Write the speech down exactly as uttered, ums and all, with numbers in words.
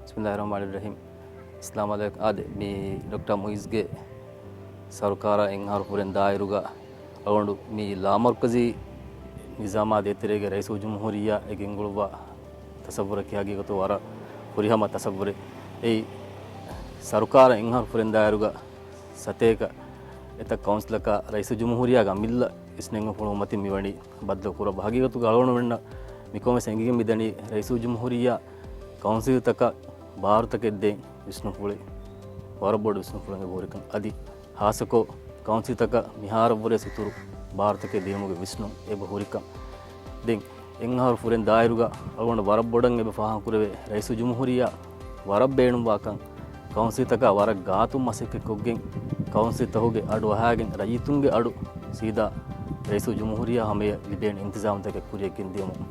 ބިސްމިއްލާހި ރަޙްމާނި ރަޙީމް. އައްސަލާމު ޢަލައިކުމް. އާދެ، މި ޑޮކްޓަރ މުއިޒްގެ ސަރުކާރާ އެއްއަހަރު ފުރެން ދާއިރުގަ އަޅުގަނޑު މި ލާމަރުކަޒީ ނިޒާމާ ދޭތެރޭގެ ރައީސުލްޖުމްހޫރިއްޔާ އެ ގެންގުޅުއްވާ ތަސައްވުރަކީ ހަގީގަތު ވަރަށް ފުރިހަމަ ތަސައްވުރެއް. އެއީ، ސަރުކާރަށް އެއްއަހަރު ފުރެން ދާއިރުގަ ސަތޭކަ އެތައް ކައުންސިލަކާ ރައީސުލްޖުމްހޫރިއްޔާގެ އަމިއްލަ ވިސްނެން އުފުޅުމުގެ މަތިން މިވަނީ ބައްދަލު ކުރައްވާ. ހަގީގަތުގަ އަޅުގަނޑުމެންނަށް މިކޮންމެސް އެނގިގެން މިދަނީ ރައީސުލްޖުމްހޫރިއްޔާ ކައުންސިލްތަކަށް ބާރުތަކެއް ދޭން ވިސްނުންފުޅު، ވަރަށް ބޮޑު ވިސްނުންފުޅެއް އެބަ ހުރިކަން. އަދި ހާއްސަކޮށް ކައުންސިލްތަކަށް މިހާރަށްވުރެ އިތުރު ބާރުތަކެއް ދިޔުމުގެ ވިސްނުން އެބަ ހުރިކަން. ދެން އެއްއަހަރު ފުރެން ދާއިރުގަ އަޅުގަނޑު ވަރަށް ބޮޑަށް އެބަ ފާހަގަކުރެވޭ، ރައީސުލްޖުމްހޫރިއްޔާ ވަރަށް ބޭނުންވާކަން، ކައުންސިލްތަކާ ވަރަށް ގާތުން މަސައްކަތްކޮށްގެން، ކައުންސިލްތަކުގެ އަޑު އަހާގެން ރައްޔިތުންގެ އަޑު ސީދާ ރައީސުލްޖުމްހޫރިއްޔާ ހަމަޔަށް ލިބޭނެ އިންތިޒާމުތަކެއް ކުރިޔަށް ގެންދިޔުމުން.